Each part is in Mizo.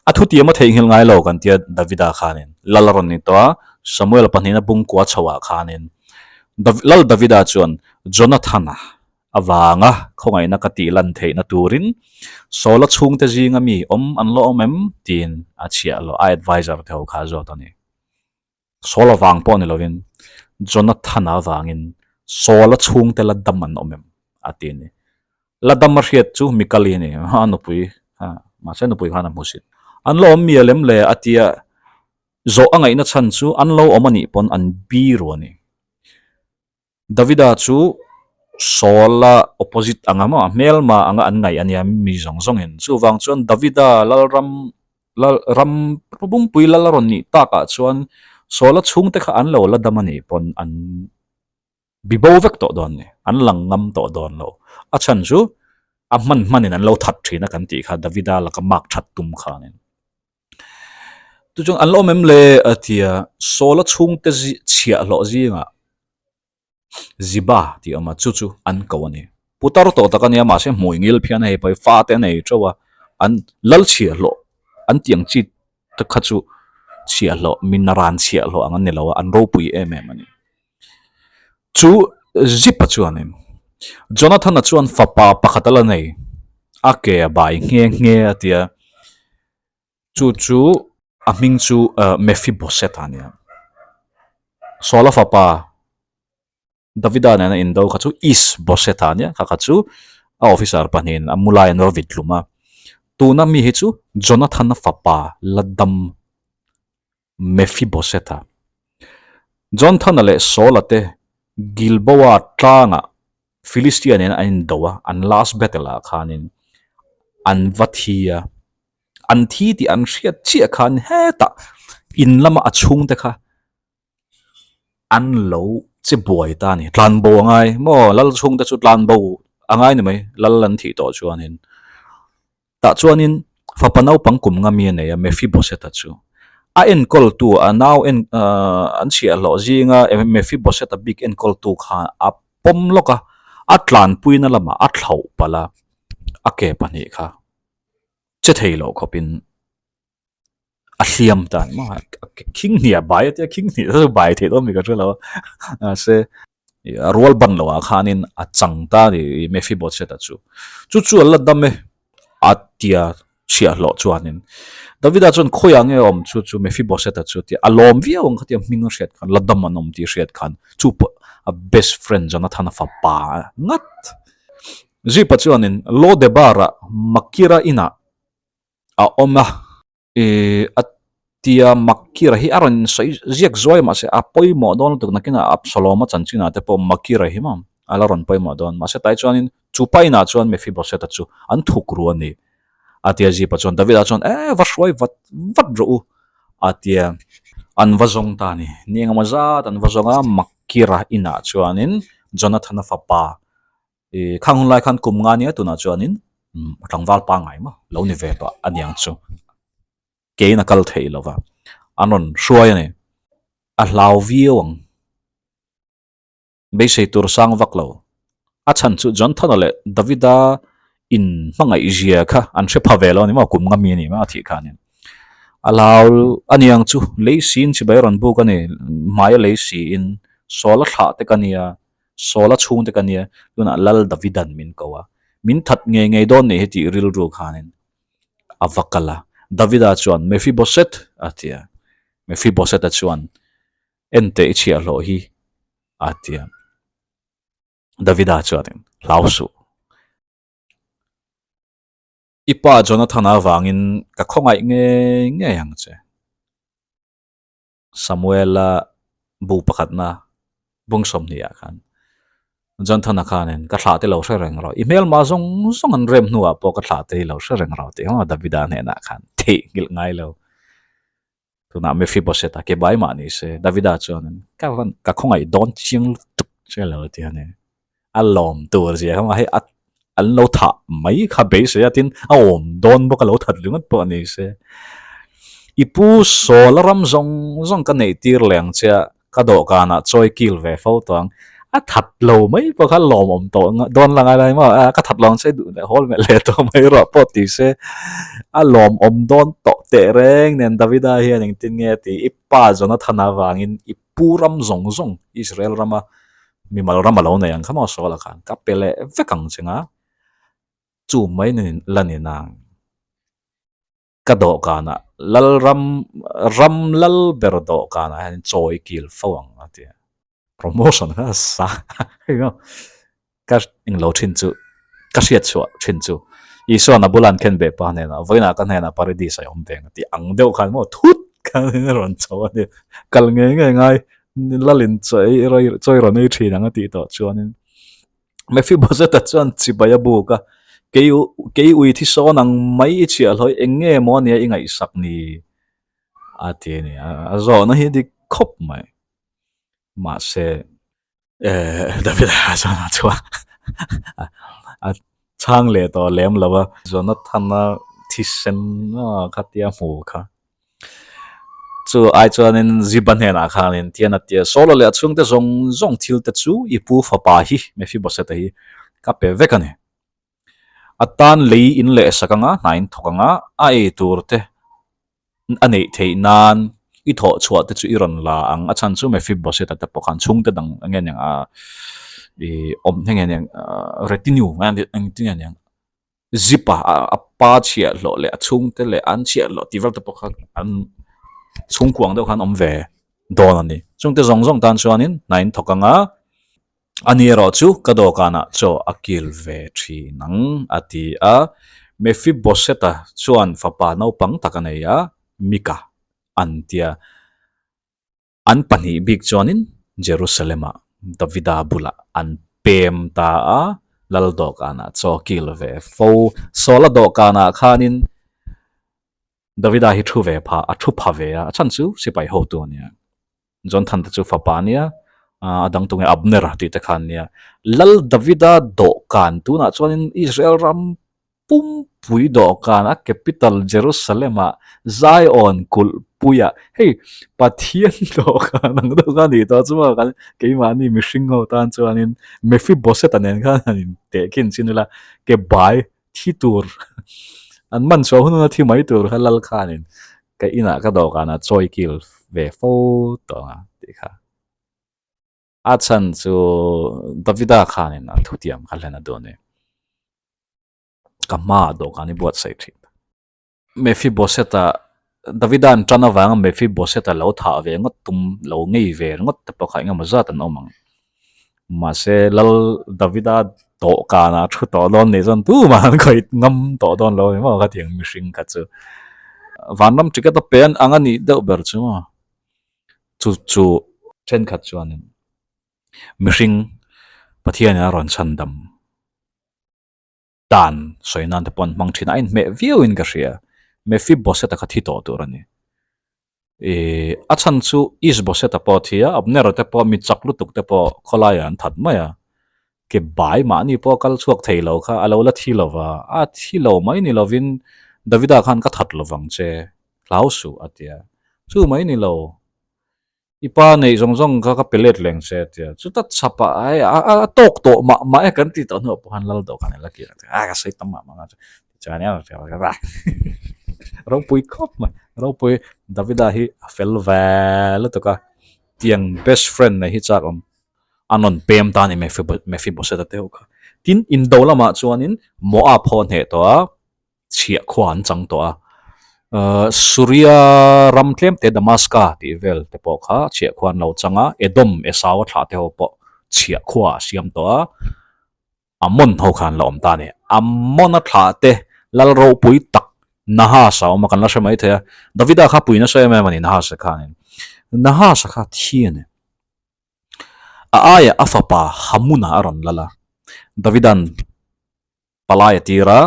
A thutiam a theihnghilh ngai lo kan tia Davida khanin lal a rawn ni tawh a, Samuel pahnihna bungkua chhoah khanin Lal Davida chuan Jonathana avanga khawngaihna ka tih lan theihna turin Saula chhungte zinga mi awm an la awm em? tiin a chhiah lo, a adviser te ho kha a zawt a ni. Saul avang pawh ni lovin Jonathana avangin Saula chhungte la dam an awm em? a ti a ni. La dam a hriat chu Mikali a ni, a nupui kha, mahse nupui khan a hmusit. An la awm mial em le? a ti a, zawh a ngaihna chhan chu an lo awm a nih pawn an biru a ni. Davida chu Saula opposite anga maw, a hmelma anga an ngaih a nia mi zawng zawngin. Chuvang chuan Davida lalram lal ram pumpui lal a rawn nih takah chuan Saula chhungte kha an lo la dam a nih pawn an bibo vek tawh dawn ni, an lang ngam tawh dawn lo. A chhan chu a hman hmanin an lo that thin a kan tih kha Davida laka mark that tum khanin. Chu chuan an la awm em le a ti a, Saula chhungte chhiah hlawh zingah Ziba tih a awm a, chu chu an ko a ni. Putar tawh tak a nia mahse hmui ngil phian a hei pawh hi fate a nei teuh a, an lal chhiah hlawh an tih ang chi te kha chu chhiah hlawh min ran chhiah hlawh ang an ni lo a, an ropui em em a ni. Chu Zipa chuanin Jonathan-a chuan fapa pakhat a la nei, a ke a bai nghe nghe a ti a. Chu chu a hming chu Mephibosheth a nia. Saula fapa Davida nena indo kha chu Ishbosheth a nia, kha kha chu a officer pahnihin a mu lai an va vit hlum a. Tuna mi hi chu Jonathan-a fapa la dam Mephibosheth-a. Jonathan-a leh Saul-a te Gilboa tlangah Philistia nena an indo a, an last battle-ah khanin an va thi a. An thi tih an hriat chiah khan hetah in lama a chhungte kha an lo che buai ta a ni. Tlanbo a ngai maw? Lal chhungte chu tlanbo a ngai ni mai, lal an thih tawh chuanin. Tah chuanin fapa naupang kum nga mi a nei a, Mephibosheth-a chu. A enkawltu, a nau en an chhiahhlawh zinga Mephibosheth-a bik enkawltu kha a pawm lawk a, a tlanpuina lamah a thlauh palh a, a ke pahnih kha che thei loh khawpin a hliam ta ni maw? Khing hnih a bai a tia, khing hnih chu bai theih dawn mi ka hre lo a, mahse a rual ban loh ah khanin a chang ta a ni Mephibosheth-a chu. Chu chu an la dam e a tia chhiahhlawh chuanin Davida chuan khawiah nge awm chu chu Mephibosheth-a chu tia a lawm viau ang kha tia hming a hriat khan la dam an awm tih hriat khan chu pawh a best friend Jonathan-a fapa ngat. Zipa chuanin Lodebar-ah Makira inah a awm a, ih a tia Makira hi a rawn sawi ziak zuai mahse a pawimawh dawn lutuk nakinah Absalom-a chanchinah te pawh Makira hi maw a la rawn pawimawh dawn mahse tai chuanin chu pa inah chuan Mephibosheth-a chu an thuk ru a ni a tia Zipa chuan Davida chuan e va hruai vat vat rawh u a tia an va zawng ta a ni ni engemaw zat an va zawng a Makira inah chuanin Jonathan-a fapa Ih khang hun lai khan kum nga nia tunah chuanin a tlangval pangngai maw lo ni ve tawh a niang chu keiin a kal theih lo va an rawn hruai a ni a hlau viau ang beisei tur sang vak lo a chhan chu Jonathan-a leh Davida in hmangaih zia kha an hre pha ve lo a ni maw kum nga mi a ni maw a thih khanin a hlau a niang chu lei siin chibai a rawn buk a ni hmaia lei siin sawl a thlah te ka nia. Saula chhungte ka nia, tunah Lal Davidan min ko a, min that ngei ngei dawn nih hi tih rilru khanin a va kal a. Davida chuan, Mephibosheth! a ti a. Mephibosheth-a chuan, Enteh i chhiahhlawh hi, a ti a. Davida chuanin, Hlau suh. I pa Jonathan-a avangin ka khawngaih ngei ngei ang che. Samuela bu pakhatna bung sawmhnih ah khan Jonathan-a khanin ka thlah te lo hre reng rawh, i hmelma zawng zawng an rem hnuah pawh ka thlah te hi lo hre reng rawh tih hma Davida hnenah khan theihnghilh ngai lo. Tunah Mephibosheth-a ke bai mah ni se Davida chuanin ka van ka khawngaih dawn chiang lutuk che lo ti a ni. A lawm tur zia kha hei a an lo thah mai kha beisei a tin a awm dawn bawk a lo that ringawt pawh a ni se. I pu Sawla ram zawng zawng ka neih tir leh ang che a, ka dawhkanah chawi kil ve fo tawh ang. A that lo mai pawh kha lawmawm tawh dawn la ngai lai maw? A ka that lo ang che duh leh hawl melh leh tawh mai rawh pawh ti se a lawmawm dawn tawh teh reng nen Davida hian engtin nge a ti? I pa Jonathan avangin i pu ram zawng zawng Israel rama mimal ram a lo nei ang kha maw Saul-a khan ka pe leh vek ang che nga chu mai la ni nang. Ka dawhkanah Lalram ram lal ber dawhkanah hian chawi kil fo ang a ti a. Promotion kha a sa ka englo thin chu ka hriat chhuah thin chu Isua'n a bula an khen beh pa hnenah vawiinah ka hnenah Paradise a awm veng a ti ang deuh khan maw thut khan a rawn chho a ni. Kal ngei ngei ngai Lalin chawi rawn ei thin ang a tih tawh chuanin Mephibosheth-a chuan chibai a buk a, Kei kei ui thi sawn ang mai i chhiah hlawih eng nge maw ania i ngaihsak ni? a ti a ni. A zawhna hi dik khawp mai. Mahse, David-a chuan a chhuah a chhang leh tawh lem lo a. Jonathan-a thisen khatia hmu kha. Chu ai chuanin Ziba hnenah khanin tian a ti a, Saula leh a chhungte zawng zawng thilte chu i pu fapa hi Mephibosheth-a hi ka pe vek a ni. A tan lei in leh sak anga hna in thawk anga a ei tur te a neih theih nan i thawh chhuah te chu i rawn la ang. A chhan chu Mephibosheth-a te pawh khan chhungte dang eng nge niang a i awm eng nge niang retinue engtin nge niang Zip a a pa chhiahhlawh leh a chhungte leh an chhiahhlawh tih vel te pawh kha an chhungkua ang deuh khan awm ve dawn a ni. Chungte zawng zawng tan chuanin hna in thawk ang a, ani erawh chu ka dawhkanah chaw a kil ve thin ang a ti a. Mephibosheth-a chuan fapa naupang tak a nei a, Mika an tia. An pahnih bik chuanin Jerusalem-ah Davida bulah an pem ta a, lal dawhkanah chaw kil ve fo. Saula dawhkanah khanin Davida hi thu ve pha, a thu pha ve a, a chhan chu sipai hotu a nia. Jonathan te chu fapa a nia, a dang tunge Abner tih te kha an nia. Lal Davida dawhkan tunah chuanin Israel ram Pumpui dawhkan a capital Jerusalem-ah Zion kulhpuiah hei Pathian dawhkan ang deuh kha a nih tawh chu maw kan keimahni mihring ho tan chuanin Mephibosheth-a nen khan han intehkhin chin ila ke bai thi tur an man chhuah hun huna thi mai tur kha lal khanin ka inah ka dawhkanah chawi kil ve fo tawh ang a tih kha. A chhan chu Davida khanin a thutiam kha hlen a duh a ni. Ka hmaah dawhkan i buatsaih thin. Mephibosheth-a Davida an tan avanga Mephibosheth-a lo thah ve ngawt tum lo ngei ve ringawt te pawh kha engemaw zat an awm ang. Mahse Lal Davida dawhkanah thu tawh dawn nih chuan tumah an khawih ngam tawh dawn lo a ni maw khatiang mihring kha chu. Vanram ticket a pe ang a nih deuh ber chu maw. Chu chu thenkhat chuanin mihring Pathianin a rawn chhandam dan sawi nan te pawh an hmang thin a, a inhmeh viauin ka hria. Mephibosheth-a kha thi tawh tur a ni. Ih a chhan chu Ishbosheth-a pawh a thi a, Abner-a te pawh mi chak lutuk te pawh khawlaiah an that mai a. Ke bai mahni pawh a kal chhuak thei lo kha a lo la thi lo va, a thi lo mai ni lovin Davida khan ka that lovang che. Hlau suh a ti a, chu mai ni lo, i pa neih zawng zawng kha ka pe let leng che a ti a, chuta chhapah ai a tawk tawh mah mah e kan tih tawh hnuah pawh khan lal dawh khan ila kir a ti a, ka sawi tam mah mah chu tichuan ropui khawp mai, ropui Davida hi a fel ve lutuk a, tiang best friend nei hi chak awm a rawn pem ta a ni Mephibosheth-a te ho kha, tin indo lamah chuanin Moab ho a hneh tawh a. chhiah khua an chang tawh a, Suria ram tlem te Damaska tih vel te pawh kha chhiah khua an lo chang a, Edom, Esau a thlah te ho pawh chhiah khua a siam tawh a, Ammon ho kha an la awm ta a ni. Ammon a thlah te lal ropui tak Nahas a awm a, kan la hre mai thei a, Davida kha pui nasa em em a ni Nahas-a khanin. Nahas-a kha thi a ni. A aiah a fapa Hamuna a rawn lal a, Davida'n Palai a tir a,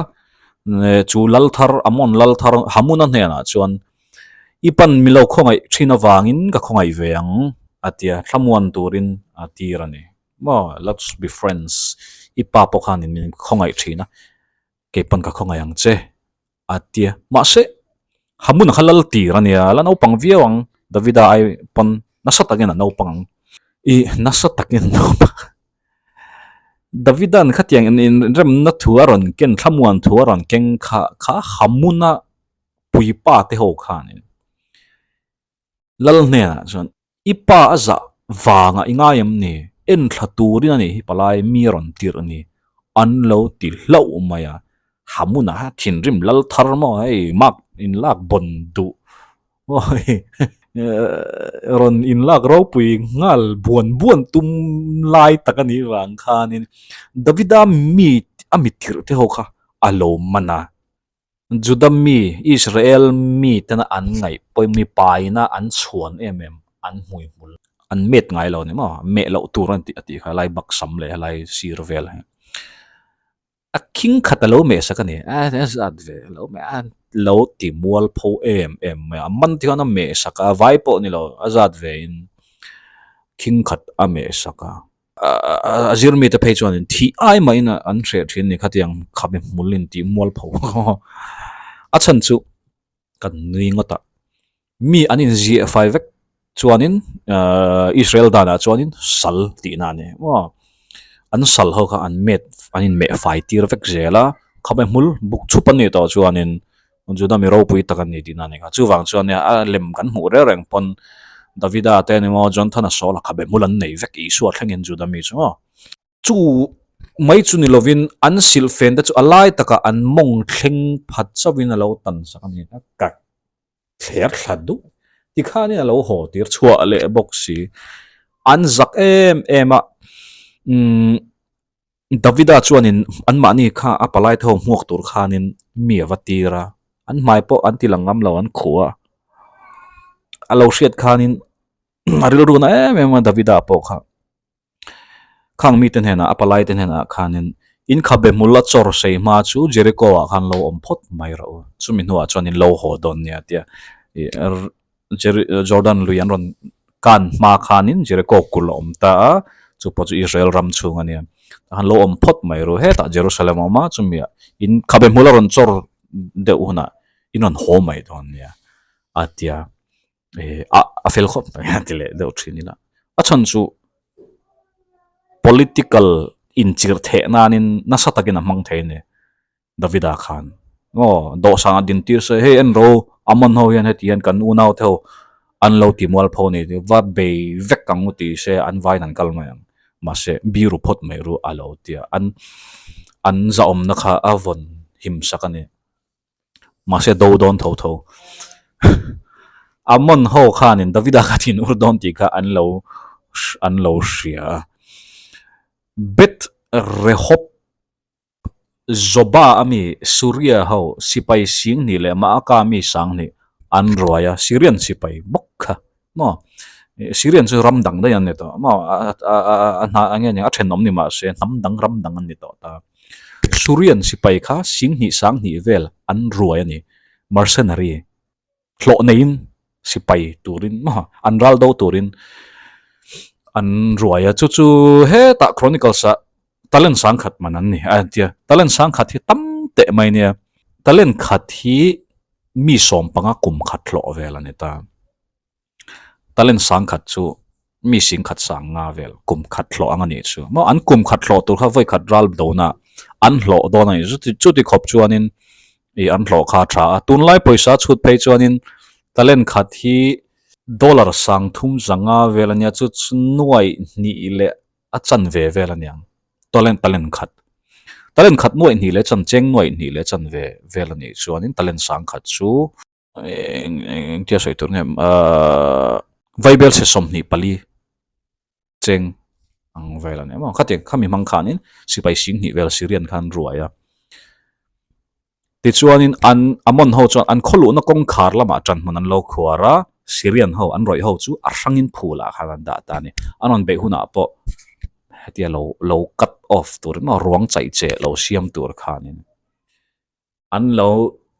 chu lal thar, Amon lal thar Hamuna hnenah chuan, I pan mi lo khawngaih thin avangin ka khawngaih ve ang, a ti a, thlamuan turin a tir a ni. Maw, let's be friends, i pa pawh khanin min khawngaih thin a, kei pawn ka khawngaih ang che, a ti a. Mahse, Hamuna kha lal tir a nia, a la naupang viau ang, Davida ai pawn nasa takin a naupang ang. I nasa takin a naupang. Davidan khatiang inremna thu a rawn ken, thlamuan thu a rawn keng kha kha Hamuna puipa te ho khanin Lal hnenah chuan I pa a zah vangah i ngai em ni? En thla turin a nih hi palai mi rawn tirh a ni. An lo ti hlauh mai a. Hamuna thinrim lal thar maw hei mak inlak bawn duh maw hei rawn inlak ropui nghal buan buan tum lai tak a nih vang khanin Davida mi a mi tirh te ho kha a lo man a. Juda mi, Israel mi tena an ngaih pawh mi paina an chhuan em em, an hmuihmul, an met ngai lo ni maw, meh loh tur an tih a tih kha helai baksam leh helai sir vel hi. A khing khat a lo meh sak a ni, a zat ve lo meh a, lo ti mual pho em em mai a, a man te hian a meh sak a, vai pawh ni lo, a zat ve in khing khat a meh sak a. A zir mite phei chuanin thih ai mahin an hreh thin ni khatiang khami hmul in tih mual pho a chhan chu kan nui ngawt a mi an in ziah fai vek chuanin ahh Israel danah chuanin sal tihna a ni maw an sal ho kha an met an in meh fai tir vek zel a khami hmul buk chhup an nih tawh chuanin Juda mi ropui tak an ni tihna a ni kha. Chuvang chuan nia a lem kan hmuh reng reng pawn Davida te ni maw Jonathan a sawl a khabe hmul an nei vek Isua thlengin Juda mi chu maw. Chu mai chu ni lovin an silhfen te chu a lai takah an mawng thleng phat chauhin a lo tan sak a ni a, ka thler thla duh tikhanin a lo haw tir chhuah leh bawk si. An zak em em a, umm. Davida chuanin anmahni kha a palai te ho hmuak tur khanin mi a va tir a, an hmai pawh an ti lang ngam lo an khuh a, a lo hriat khanin a rilru na em em a Davida pawh kha khang mite hnenah a palai te hnenah khanin in khabe hmul a chawr sei hma chu Jericho ah khan lo awm phawt mai rawh u, chumi hnuah chuan in lo haw dawn nia tia ih Jordan lui an rawn kan hma khanin Jericho kulh a awm ta a, chu pawh chu Israel ram chhung a nia. Tah khan lo awm phawt mai ru hetah Jerusalem a awm a, chumi ah in khabe hmul a rawn chawr deuh hunah in rawn haw mai dawn nia a tia eh a a fel khawp mai a ti leh deuh thin ila. A chhan chu political inchirh theh nanin nasa takin a hmang thei a ni. Davida khan aw dawhsang a din tir se hei en ro Amon ho hian heti hian kan unau te ho an lo ti mual pho ni va bei vek ang u tih se an vain an kal mai ang mahse biru phawt mai ru a lo tia an an zahawmna kha a vawn him sak a ni mahse do dawn tho tho Amon ho khanin Davida kha thin ur dawn tih kha an lo an lo hria a Beth Rehob Zoba a mi Suria ho sipai Singhnih leh Maaka mi Sanghnih an ruai a, Syrian sipai bawk kha maw? Syrian chu ram dang daih an ni tawh maw? A hna eng nge nia a thenawm ni mah se hnam dang ram dang an ni tawh ta. Syrian sipai kha Singhnih Sanghnih vel an ruai a ni, mercenary. Hlawh neiin sipai turin maw an ral do turin an ruai a chu chu hetah Chronicles ah talent sangkhat man an ni a entir talent sangkhat hi tam teh mai nia talent khat hi mi sawm panga kum khat hlawh vel a ni ta. Talent sangkhat chu mi singkhat sang nga vel kum khat hlawh ang a nih chu maw an kum khat hlawh tur kha vawi khat ral dona an hlawh dawn a nih chu chuti khawp chuanin ih an hlawh kha a tha a tunlai pawisa chhut phei chuanin talent khat hi dollar sang thum zanga vel a nia chu chu nuaih hnih leh a chanve vel a niang talent talent khat talent khat nuaih hnih leh chan cheng nuaih hnih leh chanve vel a nih chuanin talent sangkhat chu. Eng engtia sawi tur nge ahh Vaibel chhe 24 cheng ang vel a ni maw khatiang khami hmang khanin sipai singhnih vel Syrian khan ruai a tichuanin an Amon ho chuan an khaw luhna kawngkhar lamah ṭan hmun an lo khuar a Syrian ho an rawih ho chu a hrangin phulah khan an dah ta a ni an rawn beih hunah pawh hetia lo lo cut off tur emaw ruang chaih cheh lo siam tur khanin. An lo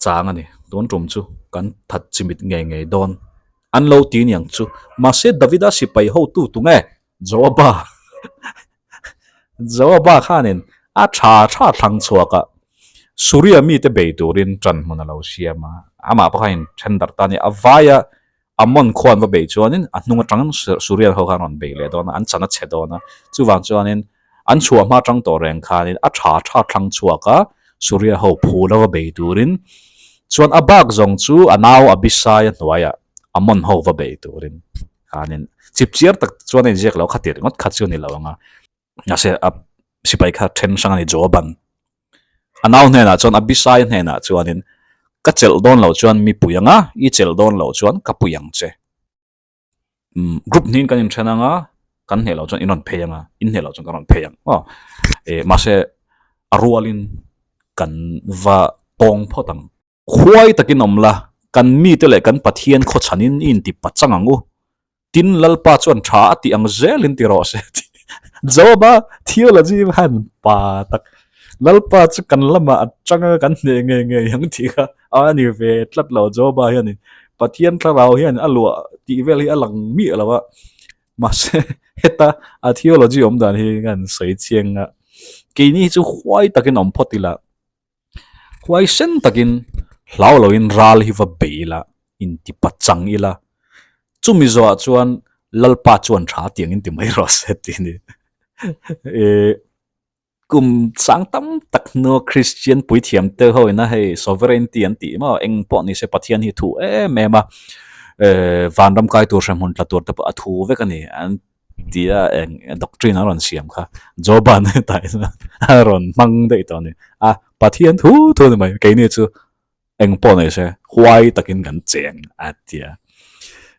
chang a ni. Tun tum chu kan that chimit ngei ngei dawn. An lo ti niang chu. Mahse Davida sipai hotu tu nge? Joaba. Joaba khanin a tha tha thlang chhuak a, Suria mite bei turin ṭan hmun a lo siam a. Amah pawh khanin then darh ta a ni. A vaia Ammon khua an va bei chuanin a hnung aṭangin Surian ho khan rawn bei leh dawn a, an chan a chhe dawn a. Chuvang chuanin. An chhuah hma tang tawh reng khanin a tha tha thlang chhuak a, Suria ho phul a va bei turin. Chuan a bak zawng chu a nau Abisai a hnuaiah Ammon ho va bei turin khanin chipchiar tak chuan a inziak lo kha ti ringawt kha chu a ni lo ang a. Mahse a sipai kha then hrang a ni Joaban. A nau hnenah chuan Abisai hnenah chuanin ka chelh dawn loh chuan mi pui ang a, i chelh dawn loh chuan ka pui ang che. Group hnihin kan inthen ang a, kan hneh loh chuan in rawn phei ang a, in hneh loh chuan kan rawn phei ang aw. Eh mahse a rualin kan va tawng phawt ang. Khuai takin awm la, kan mite leh kan Pathian khawchhanin i inti pachang ang u. Tin, Lalpa chuan tha a tih ang zelin ti rawh se tih Job-a theology hian pa tak Lalpa chu kan lamah a tang a, kan hneh ngei ngei ang tih kha a ni ve tlat lo. Job-a hianin Pathian thlarau hian a luah tih vel hi a lang miah lo a, mahse heta a theology awm dan hi kan sawi chiang a, keini hi chu huai takin awm phawt ila. Huaisen takin hlau loin ral hi va bei ila, inti pachang ila. Chumi zawhah chuan Lalpa chuan tha tiang in ti mai rawh se tih a ni. Ih kum sang tam tak hnua Kristian puithiam te ho ina hei sovereignty an tih maw eng pawh ni se Pathian hi thu em em a, vanram kai tur hrehmun tla tur te pawh a thu vek a ni an Tia eng doctrine a rawn siam kha Joban hetah hian a rawn hmang daih tawh a ni. A Pathian thu thu a ni mai, keini chu eng pawh nei se huai takin kan cheng a tia.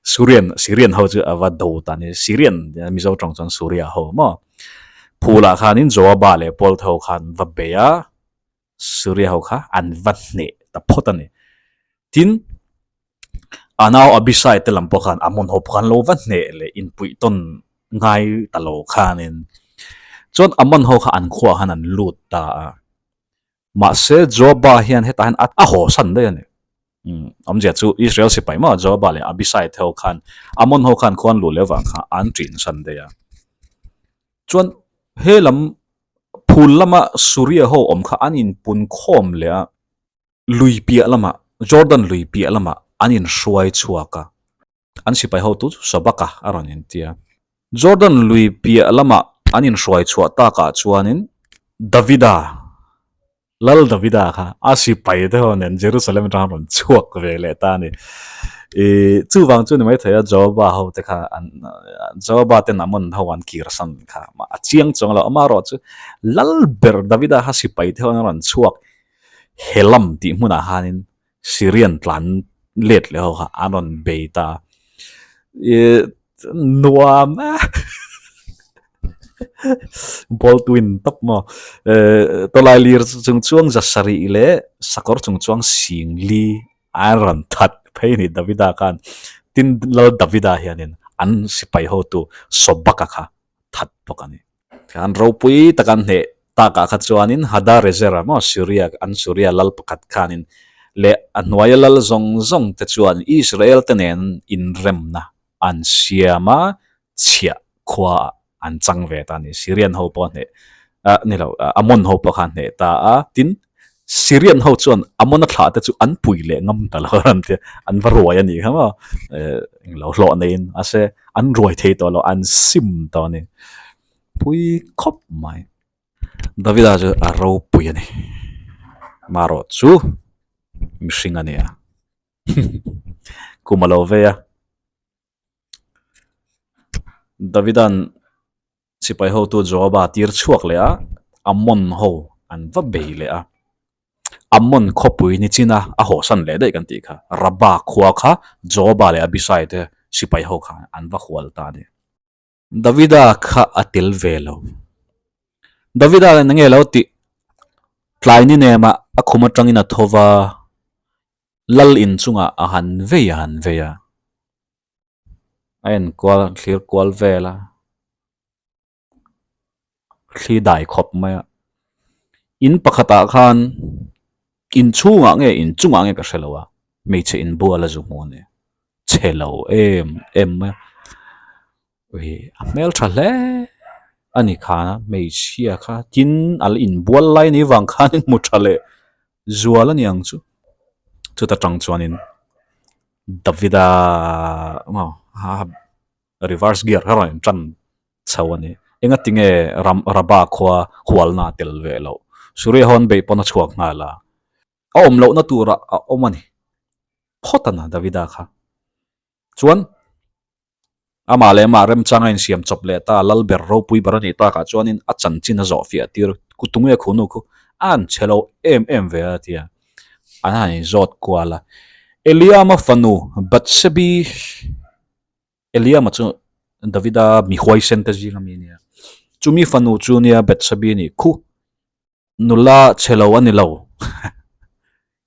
Surian Syrian ho chu a va do ta a ni, Syrian Mizo tawng chuan Suria ho maw. Phulah khanin Joaba leh Paul te ho khan va bei a. Suria ho kha an va hneh ta phawt a ni. Tin, a nau Abishai te lam pawh khan Ammon ho pawh khan lo va hneh leh inpuih tawn ngai ta lo khanin chuan Ammon ho kha an khuaah khan an lut ta a. Mahse, Joaba hian hetah hian a hawsan daih a ni. Awmzia chu Israel sipai maw Joaba leh Abishai te ho khan Ammon ho khan khua an luh leh avang kha an ṭinsan daih a. Chuan he lam phul lama Suria ho awm kha an inpun khawm leh a, lui piah lamah, Jordan lui piah lamah an inhruai chhuak a, an sipai hotu chu Sobaka a rawn inti a. Jordan lui piah lamah an inhruai chhuah takah chuanin Davida Lal Davida kha a sipai te ho nen Jerusalem atang rawn chhuak ve leh ta a ni. I chuvang chu ni maithei a Joaba ho te kha an Joaba ten Ammon ho an kir san kha a chiang chuang lo. Amaherawh chu Lal ber Davida kha sipai te ho an rawn chhuak Helam tih hmunah khanin Syrian tlan let leh ho kha an rawn bei ta a. I nuam e Baldwin tawp maw tawlai lir chung chuang za sarih leh sakawr chung chuang sing li a rawn that phei a ni Davida khan tin Lal Davida hianin an sipai hotu Sobaka kha that bawk a ni. An ropui tak an hneh takah kha chuanin Hadarezer-a maw Syria an Suria lal pakhat khanin leh a hnuaia lal zawng zawng te chuan Israel te nen inremna an siam a, chhiah khuaah an chang ve ta a ni. Syrian ho pawh a hneh ah ni lo Ammon ho pawh kha a hneh ta a, tin Syrian ho chuan Ammon-a thlah te chu an pui leh ngam ta lo a rawn ti a, an va ruai a nih kha maw englo hlawh neiin mahse an ruai thei tawh lo an sim tawh a ni pui khawp mai. Davida chu a ropui a ni marawh chu mihring a ni a kum a lo vei a Davida'n Sipai hotu Joaba tir chhuak leh a, Ammon ho an va bei leh a. Ammon khawpui ni china a hawhsan leh daih kan tih kha, Rabba khua kha Joaba leh Abishai te sipai ho kha an va hual ta a ni. Davida kha a tel ve lo. Davida nen enge lo tih? Tlai ni nemah a khum atangin a tho va, lal inchungah a han vei a han vei a. A enkual thlir kual vel a thli dai khawp mai a in pakhatah khan inchhungah nge inchungah nge ka hre lo a hmeichhe inbual a zu hmu a ni chhe lo em em mai a ui a hmeltha hle a ni khan a hmeichhia kha tin a la inbual lai ni vang khan in hmu tha leh zual a ni ang chu chuta tang chuanin. Davida maw reverse gear kha rawn in tan chho a ni. Engati nge ram Raba khua hualna a tel ve loh? Suria ho an beih pawn a chhuak nghal a. A awm lohna turah a awm a ni. Phawt a na Davida kha. Chuan amah leh amah remchang a insiam chawp leh ta, Lalber ropui ber a nih takah chuanin a chanchin a zawh fiah tir kutunge khunu khu a an chhe lo em em ve a tia an han inzawt kual a. Eliama fanu Bathsebi Eliama chu Davida mi huaisen te zinga mi a nia. Chumi fanu chu nia Bathsebi a nih khu. Nula chhe lo a ni lo.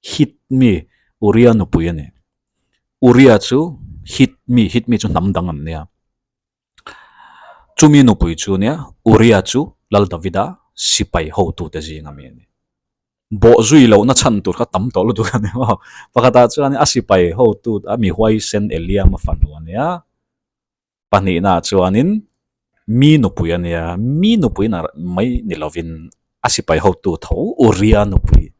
Hit mi Uria nupui a ni. Uria chu Hit mi, Hit mi chu hnam dang an nia. Chumi nupui chu nia Uria chu Lal Davida sipai hotute zinga mi a ni. Bawh zui lohna chhan tur kha tam tawh lutuk a ni maw. Pakhatah chuan a sipai hotu a mi huaisen Eliama fanu a nia. Pahnihnaah chuanin mi nupui a nia, mi nupui na mai ni lovin a sipai hotu tho Uria nupui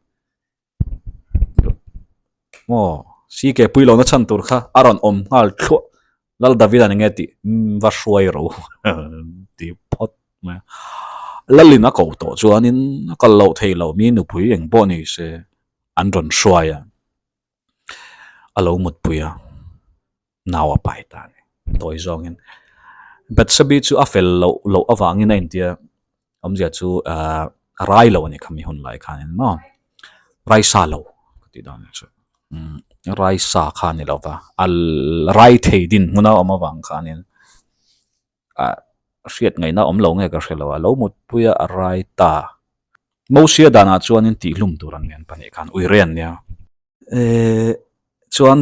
maw CK pui lohna chhan tur kha a rawn awm nghal thluah Lal David a ni nge tih va hruai ro ti phawt mai a. Lalin a ko tawh chuanin a kal loh thei lo mi nupui eng pawh ni se an rawn hruai a, a lo mutpui a. Nau a pai ta a ni. Tawi zawngin Bathsebi chu a fel loh loh avangin a intia awmzia chu ahh a rai lo a ni khami hun lai khanin maw rai sa lo ka tih dan chu umm rai sa kha a ni lo va a rai thei dinhmun a awm avang khanin ah hriat ngaihna awm lo nge ka hre lo a lo mutpui a a rai ta. Mosia danah chuanin tihhlum tur an ngen pahnih khan uire an nia. Ehh chuan.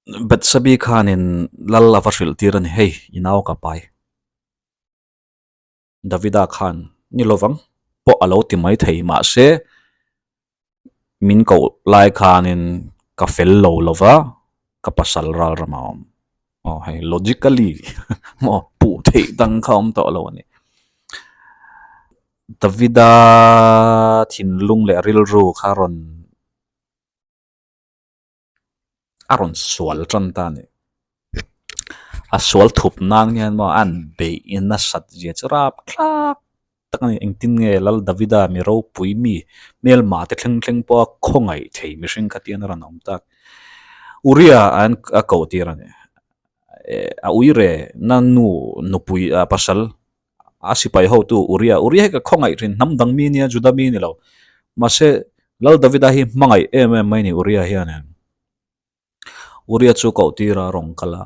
Bathsebi khanin lal a va hrilh tir a ni, Hei, i nau ka pai. Davida khan, Ni lovang pawh a lo ti mai thei, mahse min koh lai khanin ka fel lo lo va, ka pasal ral ram a awm. Aw hei, logically maw puh theih dang kha a awm tawh lo a ni. Davida thinlung leh rilru kha rawn. a rawn sual tan ta a ni. A sual thup nan hian maw a an beih nasat zia chu rap thlak tak a ni. Engtin nge Lal Davida mi ropui mi hmelma te thleng thleng pawha khawngaih thei mihring kha tian a rawn awm tak. Uria an a koh tir a ni. A uire na nu nupui pasal A sipai hotu Uria, Uria hi ka khawngaih thin, hnam dang mi nia, Juda mi ni lo. Mahse, Lal Davida hi hmangaih em em mai ni Uria hianin. Uria chu koh tir a rawn kal a.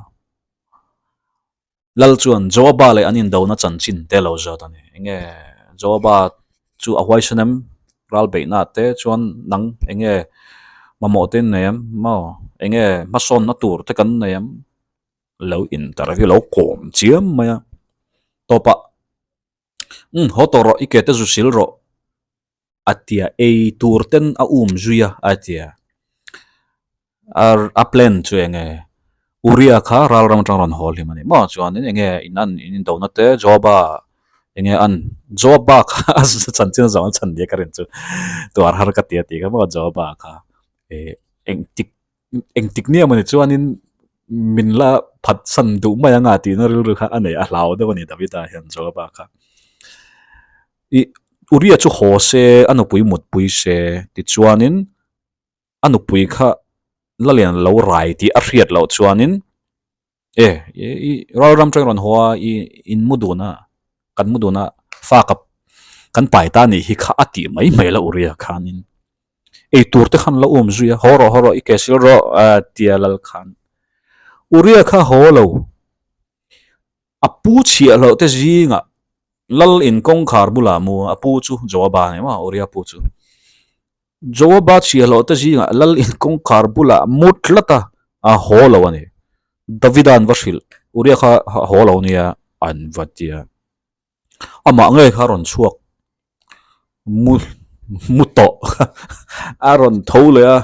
Lal chuan Joaba leh an indona chanchin te lo zawt a ni. Enge Joaba chu a huaisen em? Ral beihna te chuan nang enge mamawh te in nei em? Maw? Enge hmasawnna tur te kan nei em? Lo interview lo kawm chiam mai a tawpah umm haw tawh rawh i ke te zu sil rawh a tia ei tur ten a um zui a a tia a plan chu eng nge Uria kha ral ram atang rawn haw hlim a ni maw chuanin eng nge in an in indona te Joaba eng nge an Joaba kha a chanchin a zawng a chhan nia ka rin chu tuar har ka ti a tih kha maw Joaba kha eh engtik Engtik nia mawni chuanin min la phatsan duh mai anga tihna rilru kha a nei a hlau deuh a ni Davida hian Joaba kha. I Uria chu haw se a nupui mutpui se tichuanin a nupui kha la lian lo rai tih a hriat loh chuanin E, i ral ram tang rawn haw a, i in mu dun a, kan mu dun a, fa ka kan pai ta nih hi kha a tih mai mai la Uria khanin ei tur te khan la um zui a, haw rawh haw rawh i ke sil rawh a tia lal khan. Uria kha haw lo, a pu chhiah loh te zingah lal in kawngkhar bulah mu a, a pu chu Joaba a ni maw Uria pu chu. Joaba chhiahhlawh te zingah lal in kawngkhar bulah mu tlat a, a haw lo a ni. Davida an va hrilh, Uria kha a haw lo nia an va ti a. Amah ngei kha a rawn chhuak mu mu tawh a rawn tho leh a,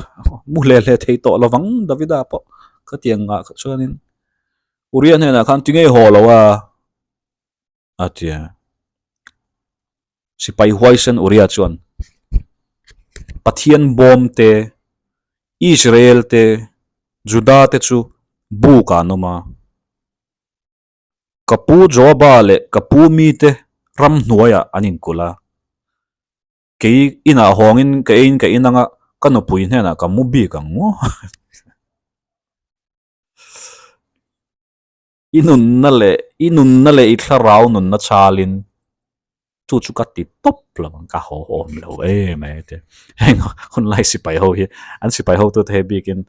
mu hle hle thei tawh lovang Davida pawh khatiang ngah kha chuanin Uria hnenah khan ti ngei haw lo a. A ti a. Sipai huaisen Uria chuan, Pathian bawm te, Israel te, Juda te chu buk ah an awm a. Ka pu Joaba leh ka pu mite ramhnuaiah an inkulh a. Kei inah hawngin ka eiin ka in anga ka nupui hnenah ka mu bik ang maw? I nunna leh i nunna leh i thlarau nunna chalin chu chu ka ti tawp lo ang ka haw awm lo em mai te heng hunlai sipai ho hi an sipai hotute hi bikin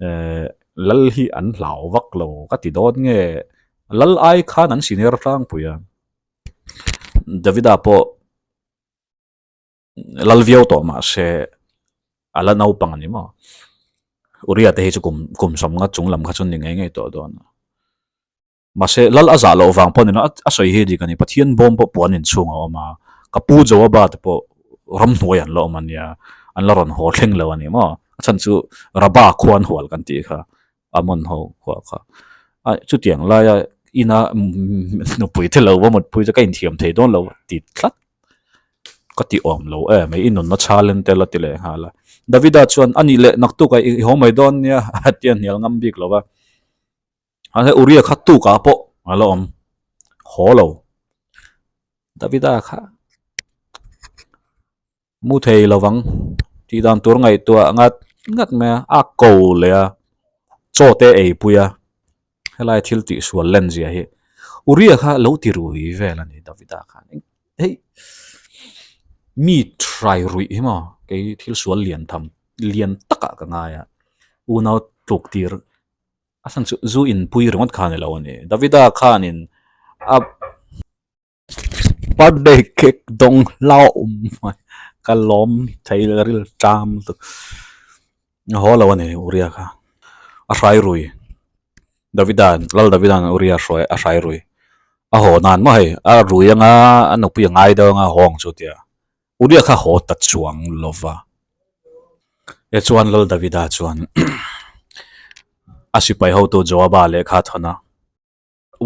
eh lal hi an hlau vak lo ka ti dawn nge lal ai khan an senior tlangpui a Davida pawh. Lal viau tawh mah se a la naupang a ni maw? Uria te hi chu kum kum sawmnga chung lam kha chu ni ngei ngei tawh dawn a. Mahse lal a zah loh vang pawh ni lo a sawi hi dik a ni. Pathian bawm pawh puan inchhung a awm a, ka pu Joaba te pawh ramhnuai an la awm a nia, an la rawn haw thleng lo a ni maw? A chhan chu Raba khua an hual kan tih kha. Amon ho khuah kha a chutiang laia ina nupui te lo va mutpui chu ka inthiam thei dawn lo ti tlat ka ti awm lo em mai i nunna challenge te la ti leh nghal a Davida chuan a nih leh naktuk ah i haw mai dawn nia a ti a hnial ngam bik lo va a he Uria kha tukah pawh a la awm haw lo Davida kha. Mu thei lovang tih dan tur ngaihtuah ngat ngat mai a, a ko leh a, chaw te ei pui a, helai thil tih sual len zia hi Uria kha lo ti rui vel a ni Davida khan hei mi hrai ruih hi maw kei thil sual lian tham lian takah ka ngai a, unau tluk tir a chhan chu zu inpui ringawt kha a ni lo a ni Davida khanin a. Birthday cake dawng hlauh mai ka lawm thei ril ṭam lutuk a haw lo a ni Uria kha a hrai rui Davida Lal Davida'n Uria a hruai a hrai rui a haw nan maw hei a rui anga a nupui a ngai deuh anga a haw ang chu tia Uria kha haw ta chuang lo va tichuan Lal Davida chuan a sipai hotu Joaba lehkha a thawn a.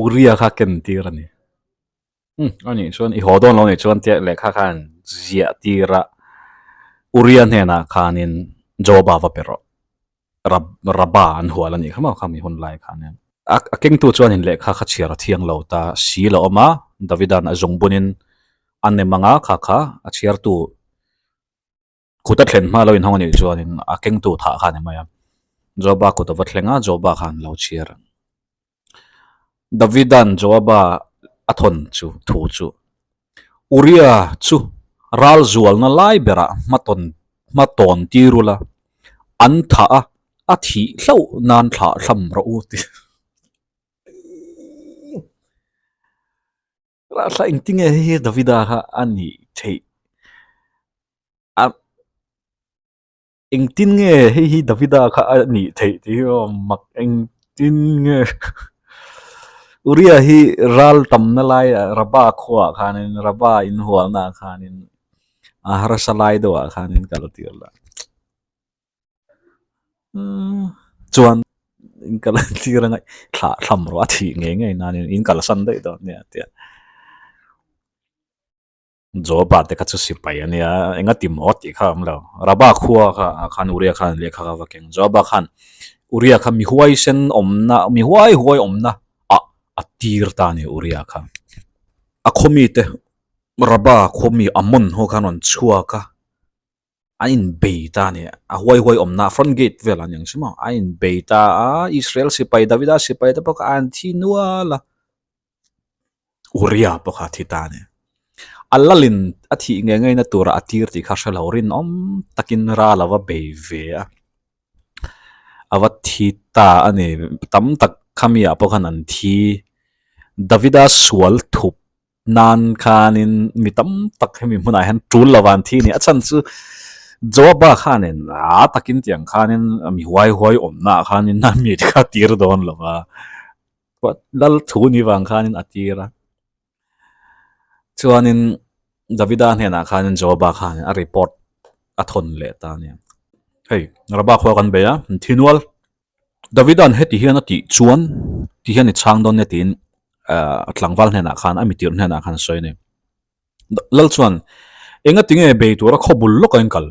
Uria kha ken tir a ni. Umm a nih chuan i haw dawn lo nih chuan tia lehkha khan ziah tir a Uria hnenah khanin Joba va pe rawh. Rab Raba an hual a nih kha maw khami hun lai khanin. A a kengtu chuanin lehkha kha chhiar a thiang lo ta si lo awm a, Davida'n a zungbunin a nem anga kha kha a chhiartu Kut a thlen hma lo inhawng a nih chuanin a kengtu thah kha a ni mai a, Joaba kut a va thleng a, Joaba khan lo chhiar a. Davida'n Joaba a thawn chu thu chu, Uria chu ral zualna lai berah hmatawn hmatawn tir ula, an thah a, a thih hlauh nan thlah thlam rawh u ti. Rah engtinge hei hi Davida kha a nih theih a engtin nge hei hi Davida kha a nih theih tih hi aw mak engtin nge Uria hi ral tamna laiah Raba khuaah khanin Raba inhualnaah khanin a harsa lai deuhah khanin kal tir la. Chuan in kal a tir anga thlah thlam rawh a thih ngei ngei nanin in kalsan daih dawn nia a ti a. Joba te kha chu sipai a nia enga ti maw tih kha a awm lo. Raba khua kha ah khan Uria khan lehkha kha va keng. Joba khan Uria kha mi huaisen awmna mi huai huai awmna ah a tir ta a ni Uria kha. A khawmi te Raba khawmi Amon ho khan rawn chhuak a. An inbei ta a ni. A huai huai awmna front gate vel a ni ang chu maw. A inbei ta a, Israel sipai Davida sipai te pawh kha an thi nual a. Uria pawh kha a thi ta a ni. A lalin a thih ngei ngei na tura a tir tih kha hre lo rinawm takin ral a va bei ve a. A va thi ta a ni. Tam tak khami ah pawh khan an thi. Davida sual thup nan khanin mi tam tak hemi hmunah hian tul lo van thi a ni. A chhan chu Joaba khanin a takin tiang khanin mi huai huai awmnaah khanin a mi te kha a tir dawn lo va, lal thu ni vang khanin a tir a. Chuanin Davida hnenah khanin Joaba khanin a report a thawn leh ta a ni. Hei Raba khua kan bei a, thi nual. Davida'n heti hian a tih chuan ti hian i chhang dawn nia tiin a tlangval hnenah khan a mitirh hnenah khan a sawi a ni. Lal chuan enga tinge bei tura khaw bul lawk a inkal?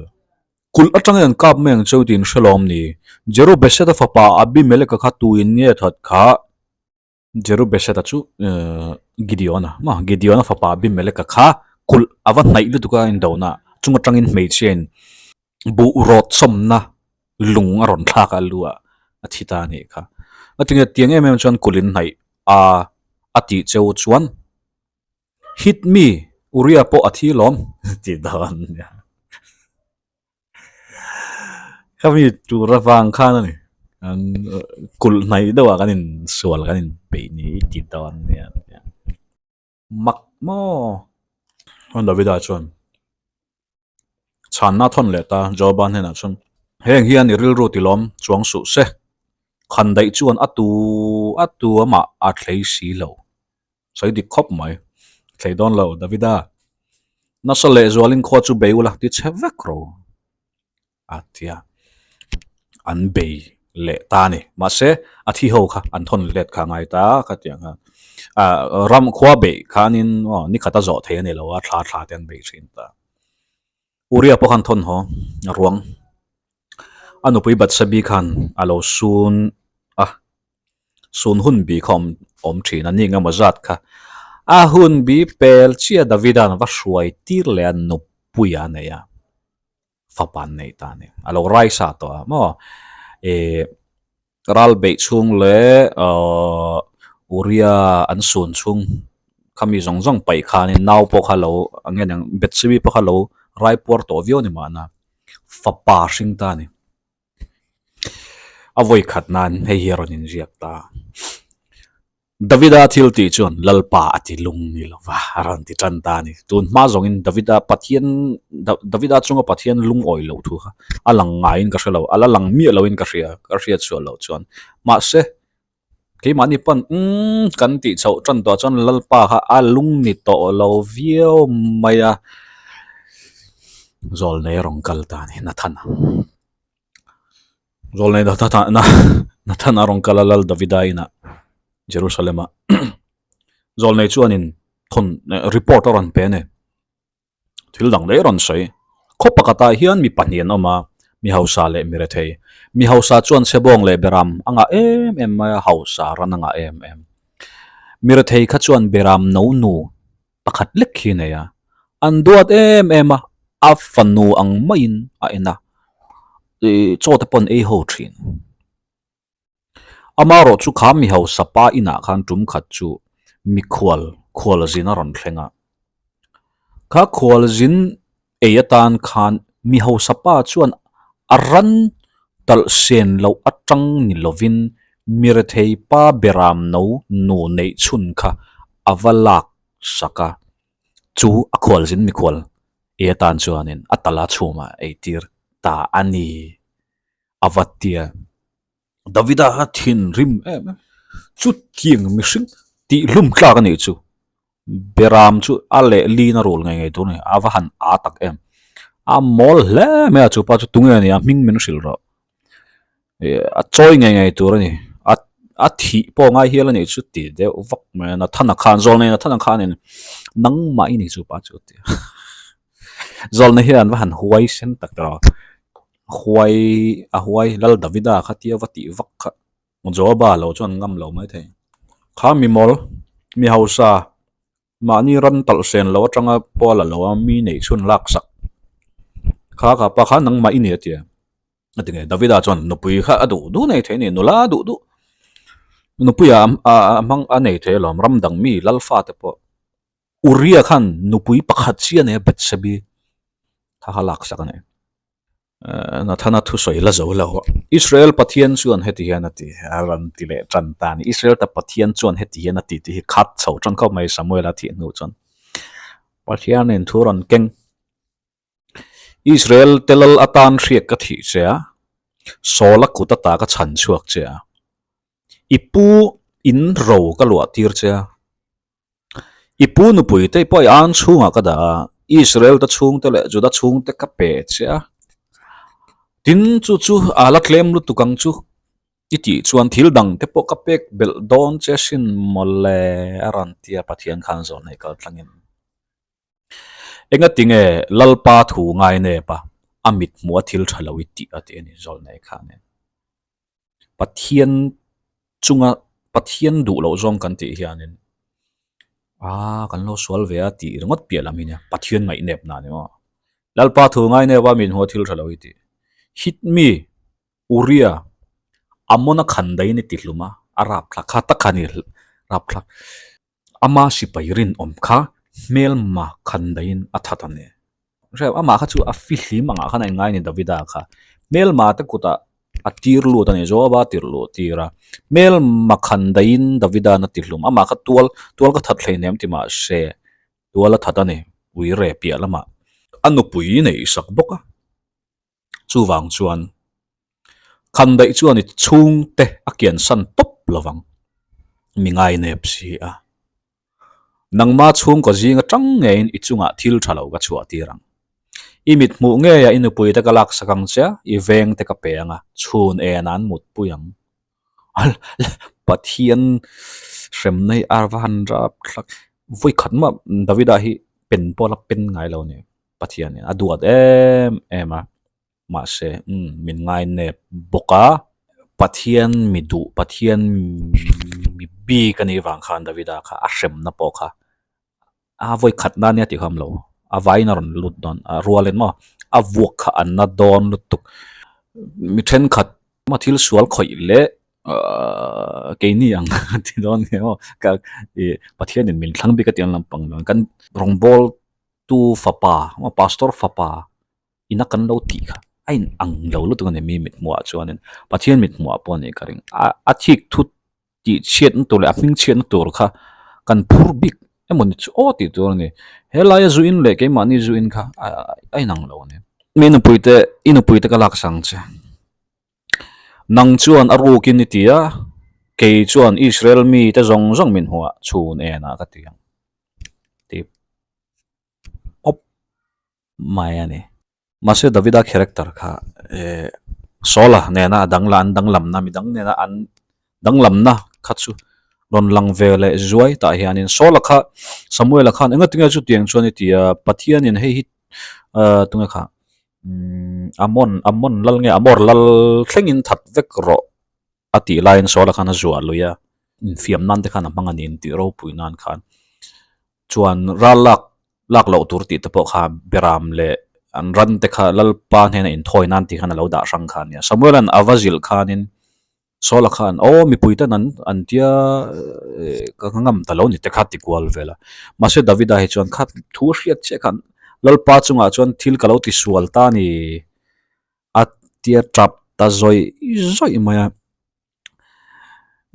Kulh atangin an kap mai ang cheu tiin hre lawm ni? Jerubesheth-a fapa Abimeleka kha tuin nge that kha? Jerubesheta chu Gideona maw Gideona fapa Abimeleka kha kulh a va hnaih lutuk a indona chung atangin hmeichhiain buh rawt sawmna lung a rawn thlak a lu ah a thi ta a nih kha. Ngatinge tiang em em chuan kulh in hnaih a a tih cheu chuan Hit mi Uria pawh a thi lawm tih dawn a nia. Khami tur avang khan a ni an kulh hnaih deuhah kan insual kan inpeih ni i ti dawn nia. Mak maw? Chuan Davida chuan chhanna a thawn leh ta Joaba hnenah chuan, Heng hian i rilru tilawm chuang suh se, khandaih chuan a tu a tu amah a thlei si lo. Sawi dik khawp mai. Thlei dawn lo, Davida. Nasa lehzualin khua chu bei ula ti chhe vek ro. A tia. An bei leh ta a ni. Mahse, a thi ho kha an thawn let kha ngai ta kha tiang khan. Ah, ram khua beih khanin aw ni khat a zawh thei a ni lo a, thla thla te an bei thin ta. Uria pawh khan thawn haw a ruang. A nupui Batsebi khan a lo sun a, sun hun bi kha awm awm thin a, ni engemaw zat kha. A hun bi pel chiah Davida'n va hruai tir leh a nupui a nei a. Fapa an nei ta a ni. A lo rai sa tawh a maw? Ih ral beih chhung leh ahh Uria an sun chhung khami zawng zawng paih khanin nau pawh kha lo eng nge niang Bethsebi pawh kha lo rai puar tawh viau a ni mahna fapa hring ta a ni. A vawi khat nan hei hi a rawn inziak ta. Davida thil tih chuan Lalpa a ti lung ni lo va, a rawn ti tan ta a ni. Tun hma zawngin Davida Pathian, Davida chunga Pathian lungawi loh thu kha a lang ngaiin ka hre lo, a la lang miah loin ka hria, ka hriat chhuah loh chuan. Mahse, keimahni pawn umm kan tih chhoh tan tawh chuan Lalpa kha a lung ni tawh lo viau mai a, Zawlnei a rawn kal ta a ni, Nathana. Zawlnei Nathana rawn kal a Lal Davida inah Jerusalem-ah Zawlnei chuanin thawn report a rawn pe a ni. Thil dang daih a rawn sawi. Khaw pakhatah hian mi pahnih an awm a, mi hausa leh mi rethei. Mi hausa chuan chhebawng leh beram a ngah em em mai a, hausa ran a ngah em em. Mi rethei kha chuan beram no nu pakhat lek hi a nei a, an duat em em a, a fanu ang maiin a en a, ih chaw te pawh an ei ho thin. Amaherawh chu kha mi hausa pa inah khan tum khat chu mikhual khual zin a rawn thleng a, kha khual zin ei atan khan mi hausa pa chuan a ran talh sen loh atang ni lovin mi rethei pa beram no nu neih chhun kha a va lak sak a, chu a khualzin mikhual ei atan chuanin a tala chhumah ei tir ta a ni a va tia. Davida kha thinrim em em chutiang mihring tihhlum tlak a nih chu Beram chu a leh lin a rul ngei ngei tur a ni a va han a tak em a mawl hle mai a chupa chu tunge a ni a hming min hrilh rawh ih a chawi ngei ngei tur a ni a a thih pawh ngai hial a nih chu ti deuh vak mai a Nathana khan zawlnei Nathana khanin nangmah i ni chupa chu a ti a zawlna hian an va han huai sen tak rawh huai a huai Lal Davida kha tia va tih vak kha. Joaba lo chuan ngam lo mai thei. Kha mi mawl, mi hausa, mahni ran talh sen lo atanga pawh a la lo a, mi neih chhun lak sak. Kha kha pa kha nangmah i ni a ti a. A ti nge Davida chuan nupui kha a duh duh nei thei a ni, nula a duh duh. Nupui a a hmang a nei thei alawm, ram dang mi lalfa te pawh. Uria khan nupui pakhat chiah a nei a, Bethsebi kha kha lak sak a nei. Nathana thusawi la zo lo. Israel Pathian chuan heti hian a ti, a rawn ti leh tan ta a ni. Israel ta Pathian chuan heti hian a ti tih hi khat chho tan khawp mai Samuela thih hnu chuan. Pathianin thu rawn keng. Israel te lal atan hriat ka thih che a, Saula kut ata ka chhan chhuak che a, i pu in ro ka luah tir che a, I pu nupui te pawh i ang chhungah ka dah a, Israel te chhungte leh Juda chhungte ka pe che a. Tin, chu chu a la tlem lutuk ang chu i tih chuan thil dang te pawh ka pek belh dawn che sin mawle a rawn ti a Pathian khan zawn hei kal tlangin. Engati nge Lalpa thu ngai nep a, a mit hmuh a thil tha lo i tih a ti a ni zawlnei khanin. Pathian chunga. Pathian duh loh zawng kan tih hianin aaa kan lo sual ve a tih ringawt piah lam hi nia Pathian ngaihnep na a ni maw. Lalpa thu ngainep a min hua thil tha lo hi tih. Hit mi Uria Amona khandaiin i ti hlum a, a rapthlak kha tak kha a ni rapthlak. Ama sipai rinawm kha hmelma khandaiin a that a ni. Hre amah kha chu a fihlim angah khan a inngai a ni Davida kha. Hmelma te kutah a tir lut a ni, Joaba a tir luh tir a. Hmelma khandaiin Davida'n a ti hlum. Amah kha tual tual ka that hleinem ti mahse tual a that a ni, uire piah lamah. A nupui neih sak bawk a. Chuvang chuan khandaih chuan i chhungte a kiansan tawp lovang, mi ngainep si a. Nangma chhungkaw zing atang ngeiin i chungah thil tha lo ka chhuah tir ang. I mit hmuh ngeia i nupuite ka laksak ang che a, i vengte ka pe ang a, chhun enah an mutpui ang. Pathian hremna hi a va han rap thlak. Vawi khat mah Davida hi pen pawh a la pen ngai lo a ni. Pathianin a duat em em a, mahse umm min ngainep bawk a, Pathian mi duh, Pathian mi bik a nih vang khan Davida kha a hremna pawh kha a vawi khat na nia tih kha a awm lo, a vaiin a rawn lut dawn a rualin maw a vuak kha an na dawn lutuk, mi thenkhat maw thil sual khawih leh ahh keini ang ti dawn nge maw ka ih Pathianin min thlang bik a tih ang lampang kan rawngbawl Tu fapa, pastor fapa ina kan lo tih kha a in ang lo lutuk a ni mi mithmuhah chuanin Pathian mithmuhah pawh a nih ka ring. A a thik thut tih chhiatna tur leh a hming chhiatna tur kha kan phur bik emaw ni chu aw tih tur a ni. Helaia zu in leh keimahni zu in kha a in ang lo a ni. Mi nupui te, i nupui te ka lak sang che. Nang chuan a rukin i ti a, kei chuan Israel mite zawng zawng min hmuhah chhun enah ka ti ang. Tih pawp mai a ni. Mahse Davida character kha eh Saula nena a dangla an danglamna midang nena an danglamna kha chu rawn lang ve leh zuai tah hianin Saula kha Samuela khan engatinge chutiang chuan i ti a Pathianin hei hi ah tunge kha umm Amon Amon lal nge Amor lal thlengin that vek rawh. A tih laiin Saula khan a zuah lui a, infiam nan te khan a hmang a ni intih ropui nan khan. Chuan ral lak lak loh tur tih te pawh kha Beram leh an ran te kha Lalpa hnena inthawi nan tih khan a lo dah hrang kha a nia. Samuela'n a va zilh khanin Saula khan aw mipui ten an an tia ka ngam ta lo ni te kha ti kual vel a. Mahse Davida hi chuan kha thu hriat chiah khan Lalpa chungah chuan thil ka lo ti sual ta a ni. A tia tap ta zawih zawih mai a.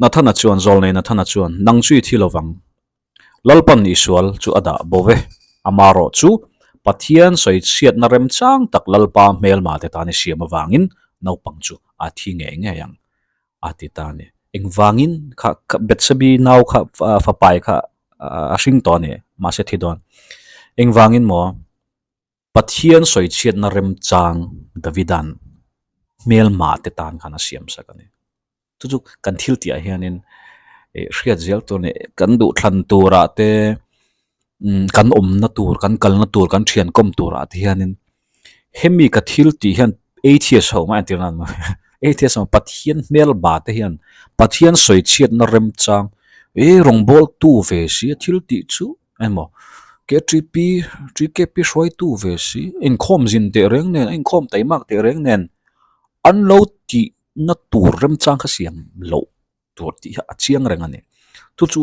Nathana chuan, Zawlnei Nathana chuan, Nang chu i thi lo vang. Lalpan Isual chu a dah bo ve. Amarawh chu Pathian sawi chhiatna remchang tak Lalpa hmelma te tan i siam avangin naupang chu a thi ngei ngei ang, a ti ta a ni. Engvangin kha Bethsebi nau kha fapai kha a hring tawh a ni, mahse thi dawn. Engvangin maw? Pathian sawichhiatna remchang Davida'n hmelma te tan khan a siam sak a ni. Chu chu kan thil tihah hianin ih hriat zel tur a ni. Kan duhthlan turah te umm kan awmna tur kan kalna tur kan thian kawm turah te hianin hemi ka thil tih hian atheist ho mai entir nan atheist ho Pathian hmelma te hian Pathian sawichhiatna remchang ih rawngbawltu ve si a thil tih chu Emaw, KTP, TKP hruaitu ve si, inkhawm zin teh reng nen, a inkhawm taimak teh reng nen, an lo tihna tur remchang kha siam loh tur tih hi a chiang reng a ni. Chu chu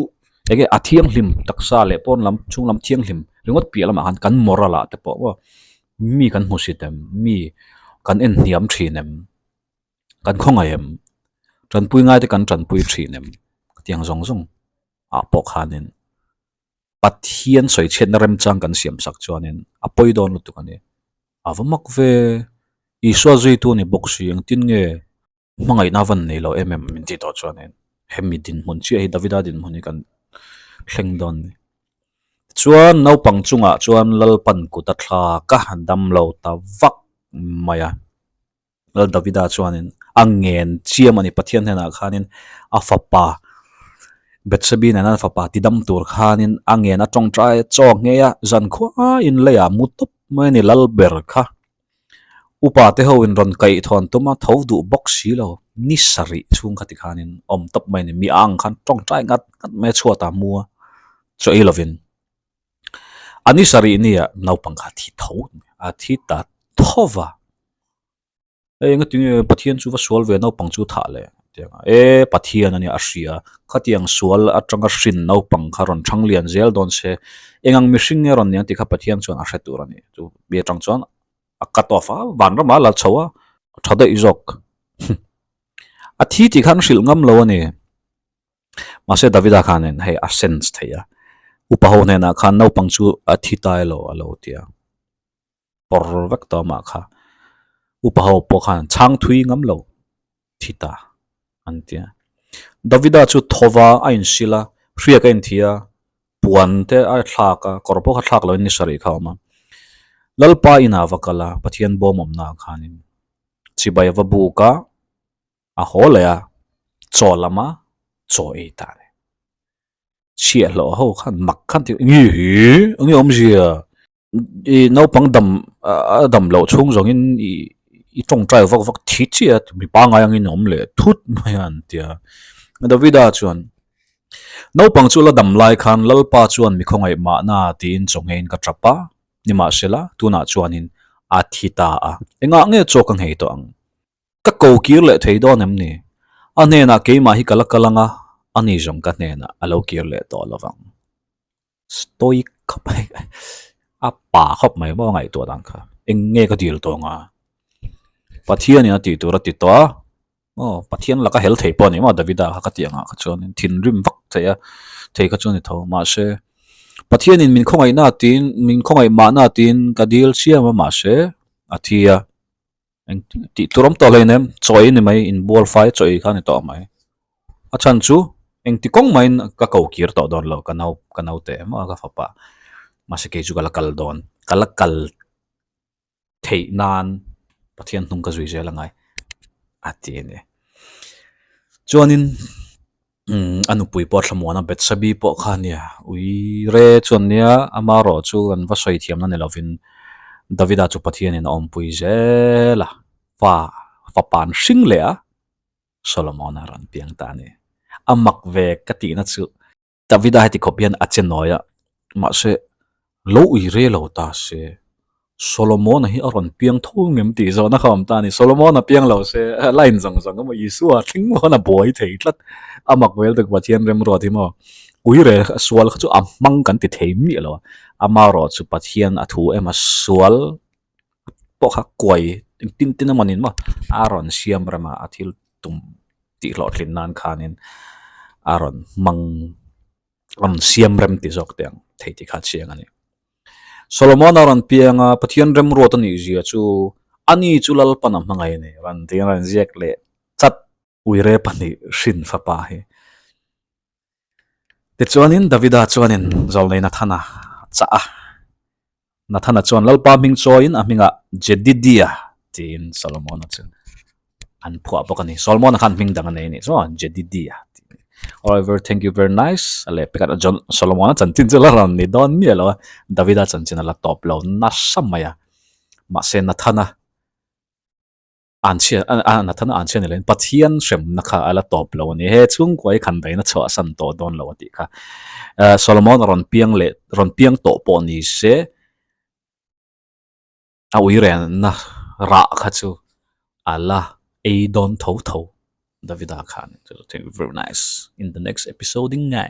enge a thianghlim taksa leh pawn lam chhung lam thianghlim ringawt piah lamah khan kan moral ah te pawh maw mi kan hmusit em, mi kan en hniam thin em, kan khawngaih em, tanpui ngai te kan tanpui thin em, tiang zawng zawng. ah pawh khanin Pathian sawichhiatna remchang kan siam sak chuanin a pawi dawn lutuk a ni. A va mak ve, Isua zuitu a ni bawk si, engtin nge hmangaihna a van nei lo em em min tih tawh chuanin hemi dinhmun chiah hi Davida dinhmun hi kan thleng dawn a ni. Tichuan naupang chungah chuan Lalpan kut a thlak a, damlo ta vak mai a. Lal Davida chuanin a ngen chiam a ni. Pathian hnenah khanin a fapa Bethsebi nena a fapa tidam tur khanin a ngen a tawngtai a chaw nghei a, zan khuaiin leiah mu tawp mai a ni Lal ber kha. Upa te ho in rawn kaih thawn tum a, tho duh bawk si lo. Ni sarih chhung kha tikhanin awm tawp mai a ni. Mi ang khan tawngtai ngat ngat mai a chhuat ah mu a, chaw ei lovin. A ni sarih nia naupang kha a thi tho a thi ta tho va. Hei engatinge Pathian chu va sual ve naupang chu thah leh tiang a e Pathian ania a hria khatiang sual atanga hrin naupang kha rawn thang lian zel dawn se engang mihring nge rawn niang tih kha Pathian chuan a hre tur a ni chu mi atang chuan a cut off a vanram ah a la chho a tha daih zawk a thi tih kha an hrilh ngam lo a ni. Mahse Davida khanin hei a sense thei a, upa ho hnenah khan naupang chu a thi tai lo a lo ti a, pawr vek tawh amah kha. Upa ho pawh khan chhang thui ngam lo thi ta an ti a. Davida chu thawva a insil a, hriak a inthi a, puan te a thlak a, kawr pawh kha thlak loin ni sarih kha a awm a. Lalpa inah va kal a, Pathian bawm awmnaah khanin chibai a va buk a. A haw leh a, chaw lama chaw ei ta a ni. Chhiahhlawh ho khan mak khan ti nge hi enge awmzia i naupang dam a dam loh chhung zawngin i i tawngtai vak vak thi chiah a mi pangngai angin a awm leh thut mai a an ti a. Davida chuan naupang chu la dam lai khan Lalpa chuan mi khawngaih mahna tiin chaw ngeiin ka tap a, nimahsela tunah chuanin a thi ta a, engah nge chaw ka nghei tawh ang? Ka ko kir leh thei dawn em ni? A hnenah keimah hi ka la kal anga, ani zawng ka hnenah a lo kir leh tawh lo vang. Stoic khawp mai, a pa khawp mai maw ngaihtuah dan kha. Eng nge ka dil tawh anga? Pathianin a tih tur a ti tawh a, aw Pathian laka hel thei pawh a ni maw Davida kha ka tih angah kha chuanin thinrim vak thei a, thei kha chu a ni tho. Mahse, Pathianin min khawngaihna tiin, min khawngaih mahna tiin ka dil chiam a mahse a thi a. Eng tih tur awm tawh hlei nem, chaw ei ni mai, inbual fai chaw ei kha a ni tawh mai. A chhan chu engti kawng maiin ka ko kir tawh dawn lo, ka nau ka naute emaw ka fapa. Mahse kei chu ka la kal dawn, ka la kal theih nan Pathian hnung ka zui zel angai a ti a ni. Chuanin Umm a nupui pawh thlamuan a Betsabi pawh kha nia ui re chuan nia ama erawh chu an va sawi thiamna ni lovin Davida chu Pathianin a awmpui zel a fa fapa an hring leh a Solomon-a rawn piang ta a ni. A mak ve ka tihna chu Davida heti khawp hian a che nawi a, mahse lo ui re lo ta se, Solomona hi a rawn piang tho ngem tih zawhna kha awm ta a ni. Solomona piang lo se line zawng zawng emaw Isua thleng mawn a buai thei tlat. A mak vel tuk Pathian remruat hi maw ui re sual kha chu a hmang kan ti thei miah lo a, amaherawh chu Pathian a thu emaw sual pawh kha kuai engtin tin emaw nin maw a rawn siam rem a, a thil tum tih hlawhtlin nan khanin a rawn hmang rawn siam rem ti zawk teh ang thei tih kha a chiang a ni. Solomon a rawn piang a, Pathian remruat a nih zia chu ani chu Lalpan a hmangaih a ni rawn tiin rawn ziak leh chat. Uire pahnih hrin fapa hi. Tichuanin Davida chuanin zawlnei Nathana a chah a. Nathana chuan Lalpa hming chawiin a hmingah Jedidia tiin Solomona chu an phuah bawk a ni. Solomona khan hming dang a nei a nih chuan Jedidia tih. However, thank you very nice. A leh pekah John Solomona chanchin chu la rawn ni dawn miah lo a, Davida chanchin a la tawp lo nasa mai a. Mahse Nathana Anchhia a Nathana anchhia ni loin Pathian hremna kha a la tawp lo a ni. He chhungkua hi khandaihna chhuahsan tawh dawn lo a tih kha. Solomon rawn piang leh rawn piang tawh pawh ni se a uirenna rah kha chu a la ei dawn tho tho Davida khan. Very nice in the next episode in ngai.